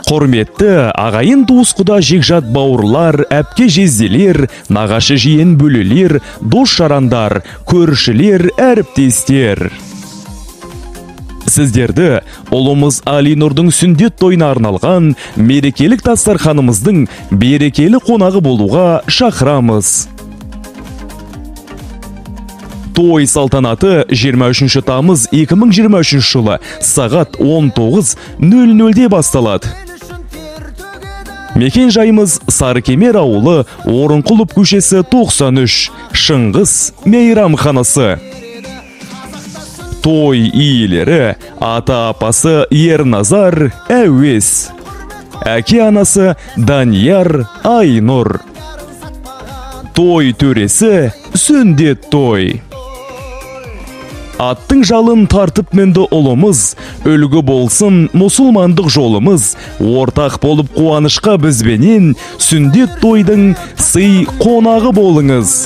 Құрметті ағайын, туыс, құда, жекжат бауырлар, әпке, жезделер, нағашы жиен, бөлелер, дос жарандар, көршілер, әріптестер. Сіздерді ұлымыз Алинұрдың сүндет тойына арналған мерекелік дастарханымыздың берекелі қонағы болуға шақырамыз. Той салтанаты 23 тамыз 2023 жылы сағат 19:00-де басталады. Мекен жайымыз: Сарыкемер ауылы, Орынқұлов көшесі 93, Шыңғыс мейрамханасы. Той иелері: ата апасы Ерназар, Әуес, әке анасы Данияр, Айнұр. Той төресі Сүндет той. Аттың жалын тартып мінді ұлымыз, үлгі болсын мұсылмандық жолымыз. Ортақ болып қуанышқа бізбенен, сүндет тойдың сый қонағы болыңыз.